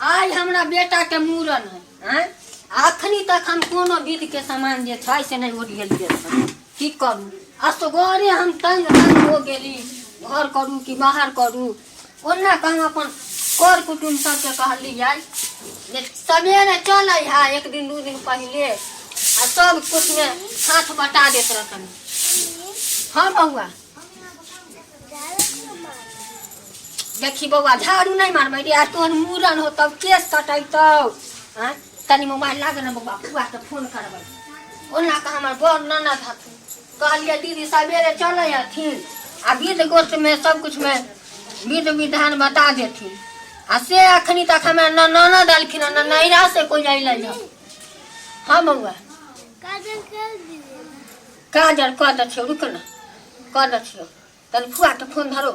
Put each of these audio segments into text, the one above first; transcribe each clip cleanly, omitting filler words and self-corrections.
आइ हमरा बेटाके मूड़न है आँय अखनी तक हम कोनो विधके सामान जे छै से नहि ओरिएलियै हन। की करू असगरे हम तंग तंग हो गेली घर करू कि बाहर करू ओना कऽ हम अपन कर कुटुम्ब सबके कहलियै जे सवेरे चलै है एक दिन दू दिन पहिले आ सब कुछमे हाथ बटा देत रहतन। हाँ बौआ देखी बौआ झाड़ू नहीं मारबै रे आ तोहर मूड़न होतौ केस कटैतौ आँय तनी मोबाइल लाग ने बौआ फुआके फोन करबै। ओना कऽ हमर बड़ ननद हथिन कहलियै दीदी सवेरे चलै हथिन आ विध गोष्ठमे सब कुछमे विध विधान बता देथिन आ से अखनी तक हमरा न ननद एलखिन न नैरा से कोई अयलै हँ। हाँ बौआ काजल कऽ दै छियौ रुक ने कऽ दै छियौ तनी फुआके फोन धरो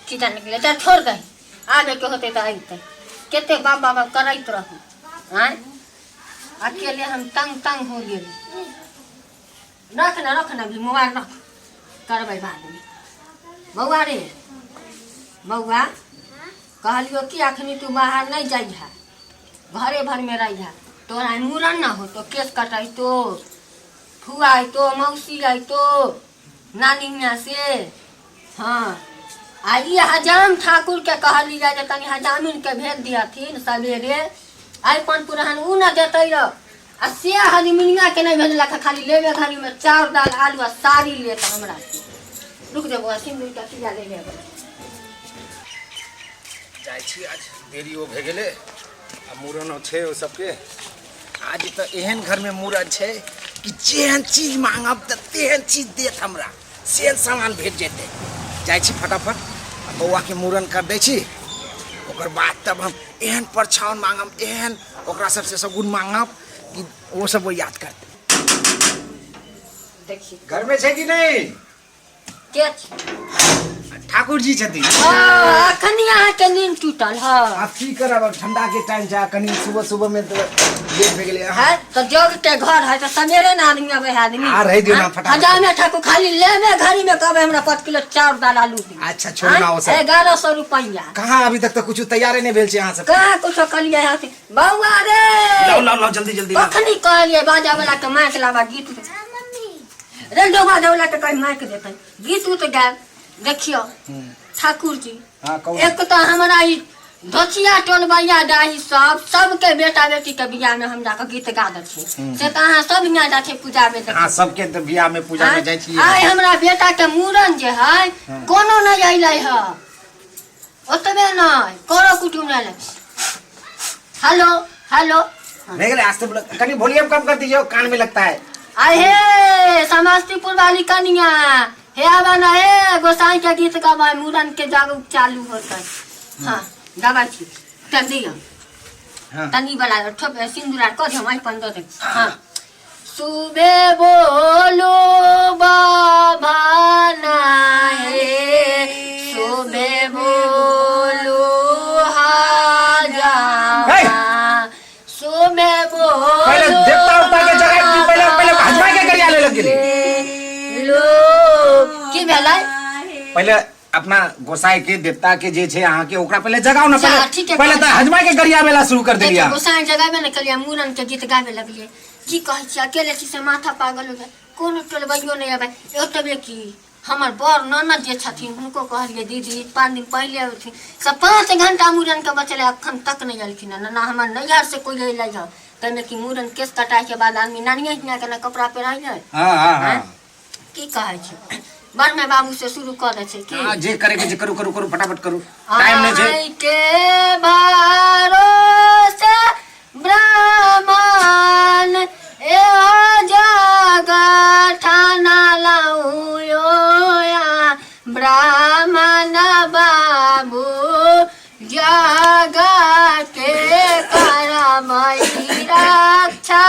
की जाने गेलै चल छोड़ दही आबेके होतै तऽ अयतै कते बाप बाबा करैत रहू आँय अकेले हम तंग तंग हो गेली। रख ना रख ना भी मोबाइल रख करबै बादमे। बौआ रे बौआ कहलियो कि अखनी तू बाहर नहीं जाइहा घरे भरमे रहिहा तोरा मूड़न ना होतो केस कटैतो फुआ अयतो मौसी अयतो नानी हियाँ से। हाँ आ ई हजाम ठाकुर के कहली जाय जे तनी हजामिन के भेज दिहथिन सवेरे अरिपन पुरहन उ न देतै रह आ से हजमिनिया के नहीं भेजलक खाली लेबे घड़ी में चाउर दाल आलू आ साड़ी लेत हमरा से। रुक जा बौआ सिन्दूर के किया ले लेबै। जाइ छी आज देरियो भए गेलै आ मूड़नो छै ओ सबके। आज तऽ एहन घरमे मूड़न छै कि जेहन चीज मांगब तऽ तेहन चीज देत हमरा सेहन सामान भेट जेतै। जाइ छी फटाफट आ बौआके मूड़न कर दै छी ओकर बाद तब हम एहन परछाउन मांगब एहन ओकरा सबसे सगुन मांगब कि ओ सब वो याद करतै। देखी घरमे छै कि नहि? के छी? ठाकुर जी छथिन। हाँ, अखनी अहाँके नींद टूटल है। आब की करब अब ठंडा के टाइम छै कनी सुबह सुबह में तो लेट भए गेलै। है तो जग के घर है तो सवेरे ना आदमी अबै है आदमी। आ रहि दियौ ना फटाफट। हजामे ठाकुर खाली लेबे घड़ी में कहबै हमरा 5 किलो चाउर दाल आलू दियौ। अच्छा छोड़ू ना ओ सब। 1100 रुपैआ। कहाँ अभी तक तो कुछ तैयारे नहीं भेल छै अहाँ सब। कहाँ कुछो कहलियै हथिन बौआ रे। लाउ लाउ लाउ जल्दी जल्दी लाउ। कखनी कहलियै बाजा वाला के माइक लाबा गीत रे डोबा वाला के कहीं माइक देतै गीत उत गायब। देखियो ठाकुर जी हाँ, कहू। एक तो हमरा ई धोचिया टोलबैया डाही सब सबके बेटा बेटी के बियाह में हम जाके गीत गा दै छियै से तऽ अहाँ सब हियाँ जाइ छियै पूजा में। हाँ सबके तऽ बियाह में पूजा में जाइ छियै। आइ हमरा बेटा के मूड़न जे है कोनो नहि अयलै है ओतबे नहि करो कुटुम नहि अयलै। हेलो हेलो नहीं गेलै आज तो कनी वॉल्यूम कम कर दीजिए कान में लगता है। आइ हे समस्तीपुर वाली कनिया हे आबा ना हे गोसाई के गीत गाबै मूड़न के जागरूक चालू होतै। हाँ गाबै छी तन दियौ। हाँ। तनी वाला ठोप सिन्दूर आर कऽ दियौ अरिपन दऽ दे। हाँ सुबह बोलो बाबा ना हे सुबह बोलो हाजा सुबह बोलो पहले देवता उवता के जगह की पहले पहले हजमा के करिया ले लग गेली। लो की भेलै? पहले अपना गोसाई के देवता के जे छै अहाँ के ओकरा पहले जगाओ ना अच्छा, पहले ठीक है, पहले कहै तऽ हजमा के गरियाबे ला शुरू कर देलियै। देखियौ, गोसाई जगाबे ने केलियै मूड़न के गीत गाबे लगलियै। की कहै छी अकेले छी से माथा पागल हो गेल कोनो टोलबैयो नहि अबै। ओतबे की हमर बड़ ननद जे छथिन हुनको कहलियै दीदी 5 दिन पहिले अबथिन से 5 घंटा मूड़न के बचलै अखन तक नहि एलखिन हँ ना हमर नैहर से कोई अयलै हँ। ताहिमे कि मूड़न केस कटाइ के बाद आदमी नानिये हियाँ के ने कपड़ा पहिराइ है। हाँ, हाँ, हाँ। की कहै छी बड़मे बाबू से शुरू कऽ दै छै की? हाँ, जे करे के जे करू करू करू फटाफट करू टाइम नहीं छै। आइ के भरोसे ब्राह्मण ए जगत ठाना लाऊं ब्राह्मण बाबू जगत के करबै रक्षा।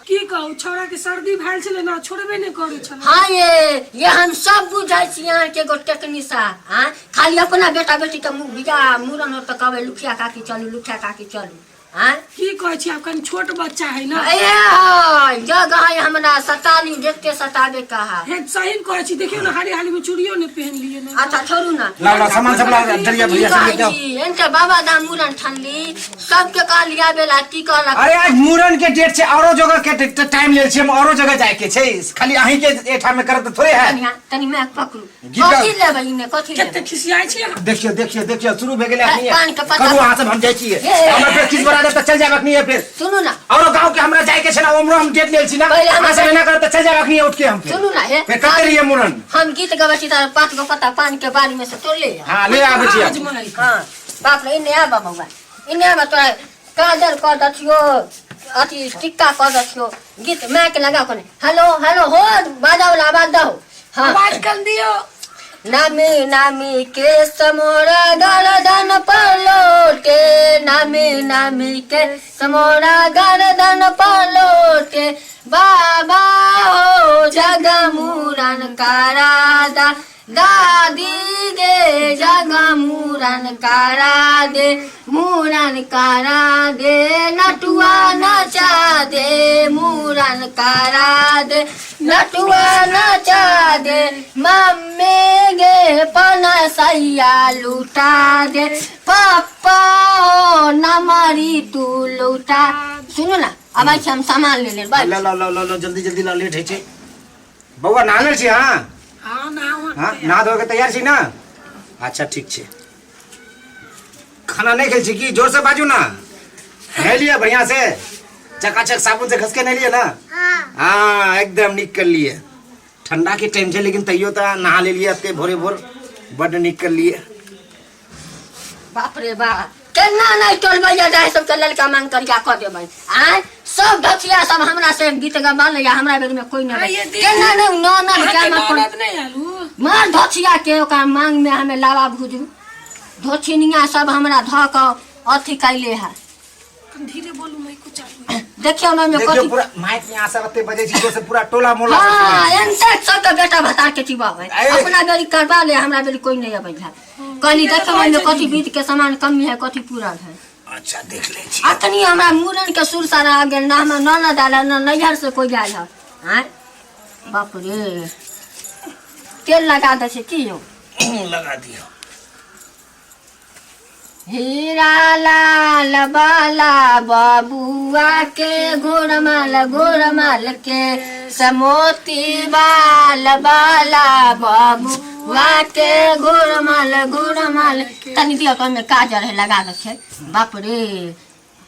की कहू छौड़ा के सर्दी भेल छलै ना छोड़बे नहि करै छलै। हाँ ये हम सब बुझै छी अहाँ के एगो टेक्निसा। हाँ खाली अपना बेटा बेटी के बियाह मूड़न हो तऽ कहबै लुखिया काकी चलू लुखिया काकी चलू। आँय की कहै छी आब कनि छोट बच्चा है ना। ए है जगह है हमरा सतानी जते सताबे कहा। हे सही में कहै छी, देखियौ ने हाली हाली में चूड़ियो ने पहन लिए ने। अच्छा छोड़ू ना। लाओ लाओ सामान सब लाओ, डलिया की भैया सब कहै लेके आओ। छी एनके बाबा धाम मुड़न ठनली सबके कहली आबे ला की कहलक। अरे आज मूड़न के डेट छै, औरो जगह के टाइम लेल छियै हम, औरो जगह जाय के छै, खाली अहीं के एठाम में करब तऽ थोड़े है। तनी तनी मैं पकड़ू। गीत गाउ। कथी लेबै इने कथी कते लेबै? खिसियाइ छी अहाँ? देखियौ देखियौ देखियौ शुरू भए गेलै अखनी। पान के पत्ता। करू अहाँ सब, हम जाइ छियै। हे, हे, हमरा फेर किछ बना देब तऽ चल जायब अखनी फेर। सुनू ना। औरो गाँव के हमरा जाय के छै ना, उम्हरो हम डेट लेल छी ना। पहिले हमरा अहाँ सब एना करब तऽ चल जायब अखनी उठ के हम फेर। सुनू ना हे। फेर कते रहियै मूड़न? हम गीत गबै छी तऽ 5 गो पत्ता पान के बारी में से तोड़ ले। हाँ ले आबै छी। अजमाइ। हाँ बाप रे इने आबा बौआ इने आबा, तोरा काजर कऽ दथियो अथी टिक्का कऽ दथियो। गीत माय के लगा कोने हेलो हेलो हो बाजा वाला आवाज दहो। हाँ आवाज कम दियो। नामी नामी के समोरा गर्दन पर लोटे, नामी नामी के समोरा गर्दन पर लोटे, बाबा हो जगमुरन करादा दादी गे जगमुरन करा दे, मुरन करा दे नटुआ नचा दे, मुरन करा दे नटुआ नचा दे, मम्मी गे पनसैया लुटा दे, पप्पा हो नमरी तू लुटा। सुनू ना अब आई हम सामान ले ले बाय। ला ला ला ला जल्दी जल्दी ला, लेट होइ छै। बौआ नहा लेल छी अहाँ? हाँ नहा। हाँ नहा धो के तैयार छी ना? अच्छा ठीक छै। खाना नहीं खेल छी की? जोर से बाजू ना। नहेलिए बढ़िया से, चकाचक साबुन से घस के नहेलिए ना? हाँ एकदम निक कर लिए। ठंडा के टाइम छै लेकिन तैयो तो नहा लेलिए एते भोरे भोर, बड निक कर लिए। बाप रे बाप केना नहीं टोलबैया जाए सबके लड़का मांग करिया कऽ देबै। आँय सब धचिया सब हमरा से गीत गबा या हमरा बेर में कोई नहीं। आइए दीदी। केना नहीं ननद अहाँके के मांग ननद नहीं आलू? मार धचिया के ओकरा मांग में हमें लावा भुजू धोछिनिया सब हमरा धऽ कऽ अथी कैले है। धीरे बोलू मैं कुछ चालू। देखियौ ना देखियौ कथी पूरा माइक में आशा एते बजै छै जोर से पूरा टोला मोहल्ला सब हाँ सुनै छै। एनते सब के बेटा भतार के चिबाबै अरे। अपना बेरी करवा ले, हमरा बेरी कोई नहीं अबै है। कहली ये तो देखो ओहिमे कहै छै कथी बीत के सामान कमी है कथी पूरा है। अच्छा देख ले छी। अखनी हमरा मुड़न के सुर सारा आ गेल ना, हमरा ननद आयल ना नैहर से कोई आयल है। आँय बाप रे तेल लगा दै छै की यौ? लगा दियौ। हीरा लाल बाला बबुआ के घोरमाल घोरमाल के समोती बाल बाला बबुआ के घोरमाल घोरमाल। तनी दियौ तो ओहिमे काजर है लगा दै छै। बाप रे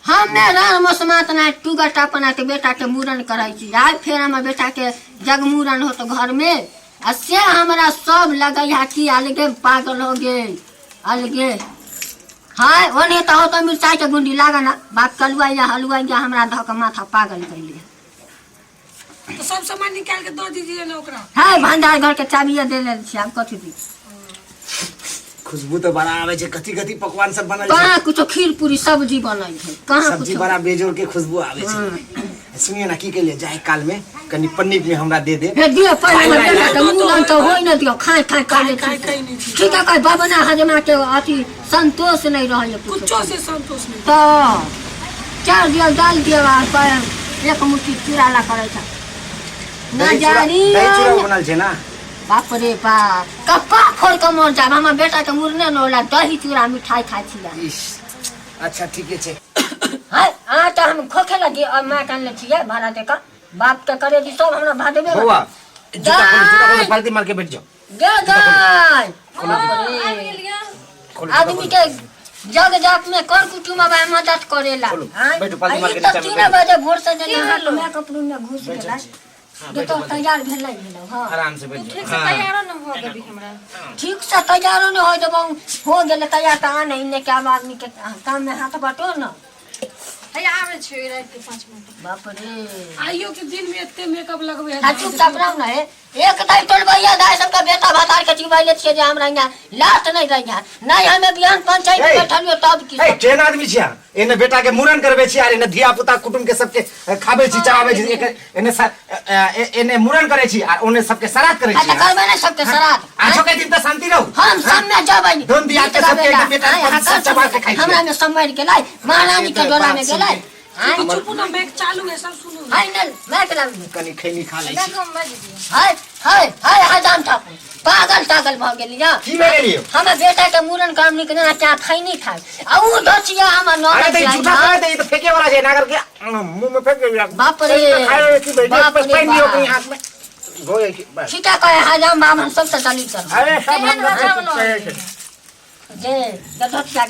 हमे रण मौसमात ना टूगर टापना के बेटा के मुड़न करै छी। आइ फेर हमर बेटा के जगमुड़न होत घर में आ से हमरा सब लगै है कि अलगे पागल हो गेल अलगे। हाय ओने तऽ होतो मिरचाई के गुंडी लागा ना बाप कलुआ या हलुआ या हमरा धऽ के माथा पागल कैले। तो सब सामान निकाल के दऽ दीजिए ना ओकरा। हाय भंडार घर के चाबिया दे देने छी आब कथी दी। खुशबू तो बड़ा आबै छै, कथी कथी पकवान सब बनल छै? कहाँ कुछो खीर पूरी सब्जी बनल छै, कहाँ सब्जी कुछो। बड़ा बेजोड़ के खुशबू आबै छै। सुनिए ना की कहलिए, जाय काल में कनी पन्नी में हमरा दे दे। हे दियो पहिले खाय बेटा खाय के मुड़न तो होय न दियो, खाय खाय खाय खाय खाय खाय नहीं छी। ठीक है कह बाबना हजमा के अथी संतोष नहीं रहल कुछो। कुछो से संतोष नहीं। तो चार दियो दाल दियो आ पर एक मुट्ठी चूड़ा ला करै छै। दही चूड़ा नजरी दही चूड़ा बनल छै ना? बाप रे बाप कप्पा खोल के मर जाब, हमर बेटा के मुड़ने न होला दही चूड़ा मिठाई खाइ छियै। इस, अच्छा ठीके छै। हाय अहाँ तऽ हम खोखे लगी और माँ कान ले छियै भाड़ा दे कऽ बाप के करे जी सब हमरा भादेबे। बौआ जूता खोलो, जूता खोलो, पालती मार के बैठ जाओ। गे गाय खोलो, आदमी के जग जाप में कर कुटुम अब मदद करेला। खोलो, हाँ? बैठो, पालती आ मार ई के तऽ नीचा में 3 बैठो। बजे भोर से जेना हाथ मेकअप रूम में घुस गेला हाँ, जे बैठो, तो बैठो। तैयार भेलै भेलै। हाँ आराम से बैठ ठीक जाओ। से हाँ तैयारो न हो देबी हमरा। ठीक से तैयारो नहीं हो देबौ, हो गेलै तैयार तऽ आने इने के आब आदमी के काम में हाथ बटो न। है आबै छियै राति के 5 मिनट। बाप रे। आइयो के दिन में एते मेकअप लगबे है। आ चुपचाप रहू ना हे। एक दाई टोलबैया दाई सबके बेटा भातार के चिबाइले छियै जे हमरा यहाँ लास्ट नहि रहिया नहि हमे बिहान पंचायत ए, बैठलियो तब की ए केहन आदमी छी अहाँ? एने बेटा के मूड़न करबै छी आर एने धिया पुता कुटुम के सबके खाबै छी चढ़ाबै छी एने एने मूड़न करै छी आर ओने सबके श्राद्ध करै आ छी तऽ करबै ने सबके श्राद्ध। आजो के दिन तऽ शांति रहू। हम सब में जबै धुन दिया के सबके एकदम बेटा सब चबा के खाइ छी। हमरा में सब मरि गेलै महारानी के डोला में गेलै। चुप चुप ना, मैक चालू है, सब सुनू। हाय नल मैं के लागू कनी खैनी खा लै छी। देखो मज दियो। हाय हाय हाय हजाम ठाकुर पागल तागल भऽ गेलिया। की भए गेलियो? हमर बेटा के मूड़न काम निक ना चा खैनी खाय आ उ धोचिया हमर नौ अरे त झूठा कहे त ई त फेके वाला छै नागर के मुंह में फेंक देबिया। बाप रे। खाए की बैठ बाप रे पानि दियो बाप। कनी हाथ में धो जाइ छी बस। ठीका कहे हजाम बामन सबसे चली कर। अरे सब केहन हम हजाम छै। जे धोचिया।